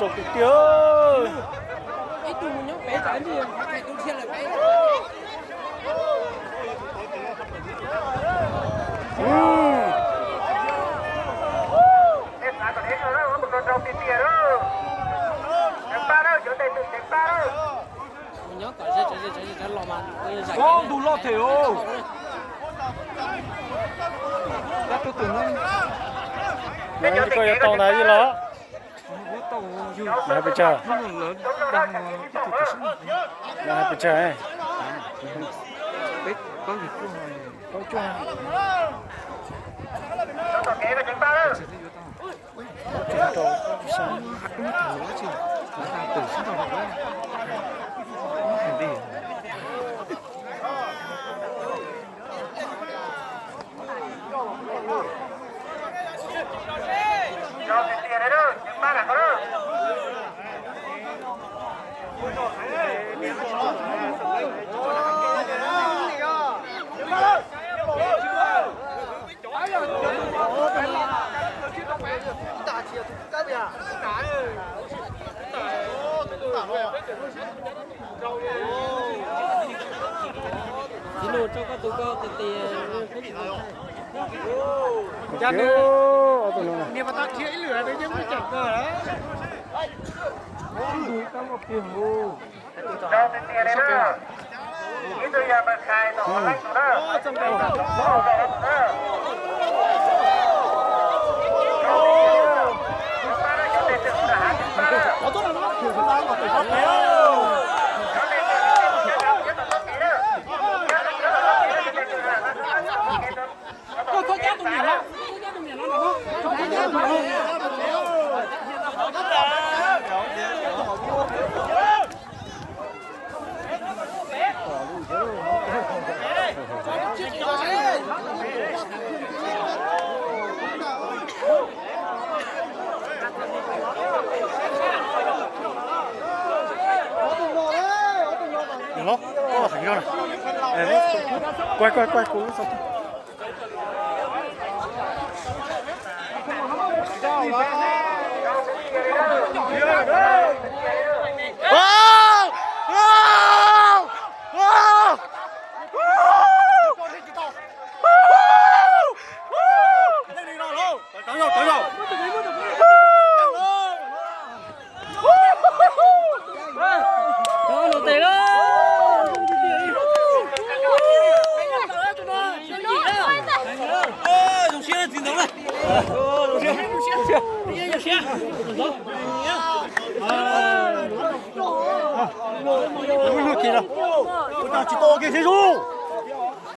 Tiag tiag. Ntug loj them. Koj yuav tau ntag ib los. Pes tsawg? Pes tsawg? Txiv Nus, tso koj tus ko tiag tiag. Niag pas tau dhia ib lwm yeej muaj ceem kawg. Kuaj kuaj kuaj kuv lub xov tooj. Ua tsis tau ua ke seb zoo.